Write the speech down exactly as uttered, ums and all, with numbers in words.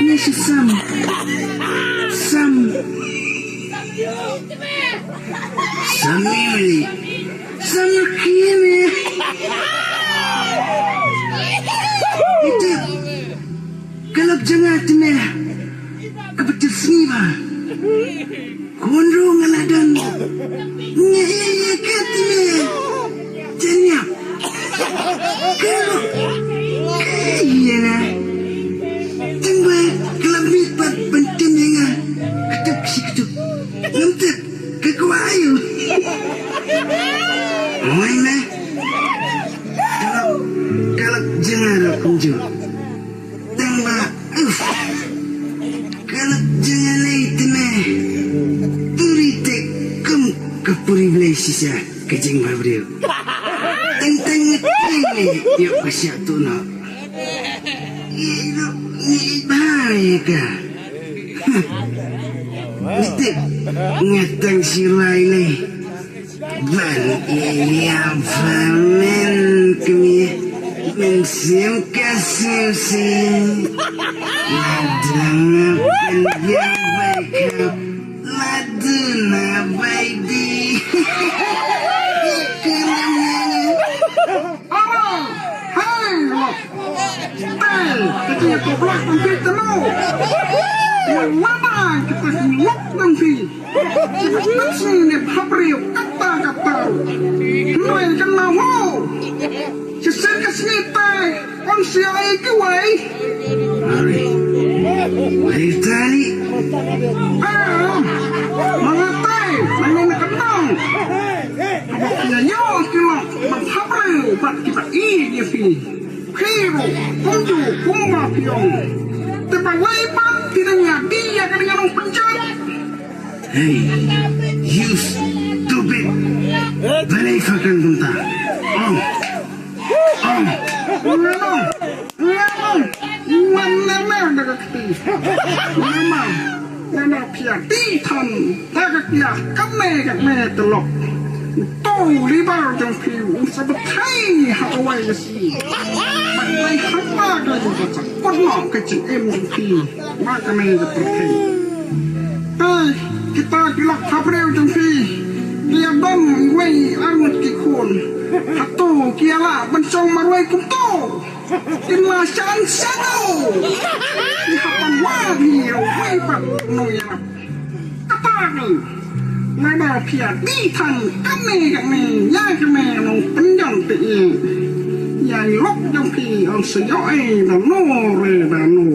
Ni si Sam. Sam. Sam ni. Sam kini. Itu. Ka lok jong nga te me. Ka bajur sngi ba. Khun ruh nga la don. Nga ïa ïa ka te me. Janiap. Ka lok. Ka ïa nga. Tang ba ka la miet pat ban tim ïa nga. Katup shi katup. Ngam tip. Ka kwah aïu. Oi me. Ka lok, ka lok jong nga ruh kumjuh. Tang ba, uff. Ka lok jong nga lei te me. Puri te kum ka puri blei shisha ka jingbhabriew. Tang tang nga teng ne ïoh ka shah tu noh. Ïa ïa ïa bha ïa ka. Ngi tip nga tang shi lai lei. Ban ïa pha men kmie, men sim ka sim sim. La dang pynbiang bai khap, la duna bai di. Kynam nyanyi. Arai, hei, lok. Tei, ka jingïathuhlypa jong phi tano. Ïa lada kita ki lok jong phi. Kita sngewbha briew kata kata. Hynrei kan nang ho. Shisien ka sngi tei, ym shym ïa kiwei. Ari. Ai tei. Ah, ma nga tei, ma nga na ka nang. Haba phi ïa ïoh ki lok, ba pha briew, bad kiba ïeit ïa phi. Phi ruh, kumjuh, kumba phi ong. Te balei pat phi dang ïa die ïa kane ka nongpynjot? Hey, you stupid. Balei pha kren kumta? Ong. Ong. Ong. Ong. Wan ner ner da ka kti. Mama. Nana phi ïa die than da ka kti ïa kane kane te lok. To libar jong phi un sa bthei ha kawei ka sngi. Bad lai haba ka la jong ka sa kut noh ka jingim jong phi. Ma kane ka pyrthei. Te kita ki lok ha briew jong phi ki ïa bam iwei arngut ki khun. Hato ki ïa lah ban shong marwei kumto. Kin la shan shadow. Ki hap ban wad hi ïa wei pat nongïarap. Kata ka. Lada phi ïa die than kane kane ïa kane nongpynjot te i. Ïa i lok jong phi yn sa ïoh ei da no re da no.